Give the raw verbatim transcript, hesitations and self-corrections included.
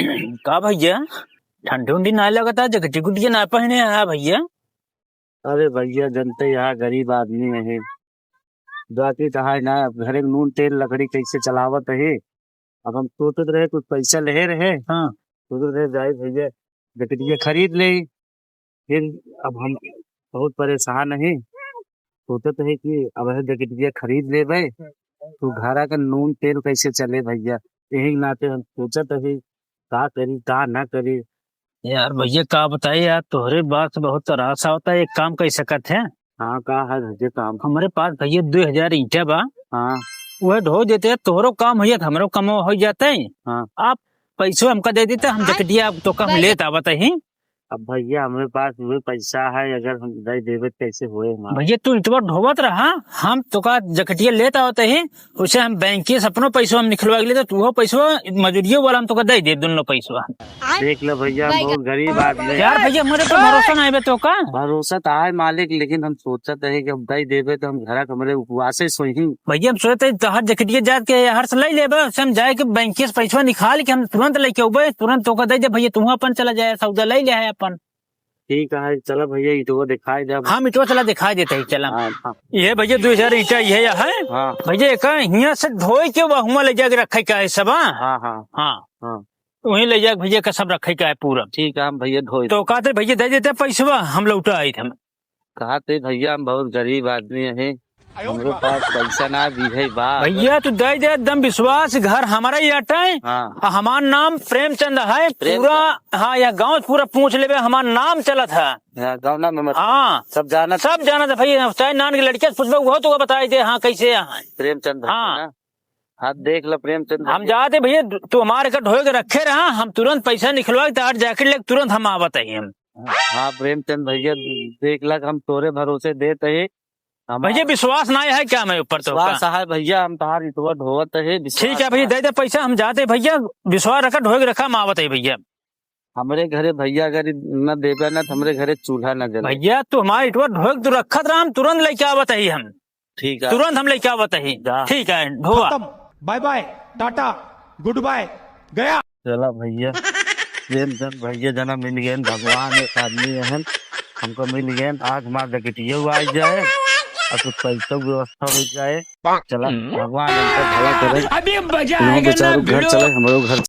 का भइया, ठंडी उंडी नाहीं लगत है, जैकेट उकेट नाहीं पहिने हैं भइया? अरे भइया, जनते यहाँ गरीब आदमी है, बाकी कहा है ना, अब घरे नून तेल लकड़ी कैसे चलावत है। अब हम सोचत रहे, कुछ पैसा लेहे रहे, हाँ। सोचत रहे, जाए भइया, जैकेटिया खरीद ले। फिर अब हम बहुत परेशान है, सोचत है कि अब है जैकेटिया खरीद लेबे, तो घरा का नून तेल कैसे चले भइया। यही नाते हम सोचत है, का करी, का ना करी। यार भइया, का बताई यार, तोहरे बात से बहुत त्रास आवता है। एक काम कर सकत है। हाँ, का है भइया काम? हमरे पास भइया दो हजार ईंटा बा। हाँ। वह ढो देते हैं, तोहरो काम हो जात, हमरो काम हो जाते हैं। हाँ। आप पैसो हमका दे देते, हम जकटिया तो कम लेत आवत ही। अब भइया, हमरे पास उहे पैसा है, अगर हम दे देबे तो कैसे होए हमार? भइया, तू इतवा ढोवत रहा, हम तोका जकटिया लेत आवत ही, उसे हम बैंक से अपनो पैसो हम निकलवा के लेते, तू वो पैसो मजूरियो वाला हम तोका दे दे, दोनों पैसो। देख ले भइया, हम बहुत गरीब आदमी। यार भइया, हमरे पे भरोसा नाहीं बे तोका। भरोसा तो है मालिक, लेकिन हम सोचत है कि अब दे देबे तो हम घरा के हमरे उपवासे सोई। भइया, हम सोचत है तोहार जकटिया जात के हर से ले लेबे, उसे हम जाए के बैंक से पैसवा निकाल के हम तुरंत लेके अउबे, तुरंत तोका दे दे भइया, तू अपन चला जाए, सौदा ले ले है अपन। ठीक है, चला भइया, ईंटवा दिखाई दे। हम ईंटवा चला दिखाई देते ही, चला। हाँ, हाँ। ये भइया दो हजार ईंटा ये है। हाँ। भइया, एक हियाँ से ढोई के वहुआ ले जाके रखे का है सब, हाँ? हाँ, हाँ। हाँ। हाँ। वहीं ले जाके भइया का सब रखे का है पूरा। ठीक है, हम भइया ढोई तो कहते भइया दे देते पैसवा, हम लौटा आई थे। कहते भइया, हम बहुत गरीब आदमी है, हमरे पास पैसा ना भी है बा। भइया, तू दे दे, एकदम विश्वास, घर हमारा ही अटे। हाँ। आ हमार नाम प्रेमचंद है। प्रेमचंद। पूरा, हाँ, यह गाँव पूरा पूछ लेबे, हमार नाम चलत है। हाँ, गाँव नाम है, मतलब, हाँ। सब जानत, सब जानत है भइया, चाहे नान के लड़के से पूछबे, वो तो बताई दे, हाँ, कैसे है। प्रेमचंद है हाँ। ना? हाँ, देख लो प्रेमचंद हम भइया। जाते भइया, तू हमारे का ढोए के रखे रहा, हम तुरंत पैसा निकलवा के तोहार जैकेट लेके तुरंत हम आवत ही हम। हाँ, प्रेमचंद भइया, देख ला, हम तोरे भरोसे देत ही, हमार भइया, विश्वास नाहीं है क्या मैं ऊपर तो विश्वास का? है भइया, हम तोहार इतवा ढोवत है, विश्वास ठीक है भइया, है। दे दे पैसा, हम जाते भइया, विश्वास रखा, ढोए के रखा, हम आवत है भइया। हमरे घरे भइया अगर न देबे ना, तो हमरे घरे चूल्हा न जले। भइया, तू हमार इतवा ढोए के तू रखत रहा, हम तुरंत लेके आवत है हम। ठीक है। तुरंत हम लेके आवत है। जा। ठीक है, ढोआ। खत्म, bye bye, टाटा, good bye, गया। चला भइया, प्रेमचंद भइया जना मिल गए, भगवान एक आदमी अहन, हमको मिल गए, आज हमार जकटिया आ जाए और कुछ पैसों की व्यवस्था हो जाए। चला, हम्म। भगवान इनका भला करे। अभी मजा इन लोगों आएगा ना बेचारों घर भिड़ो। चले, हमरो घर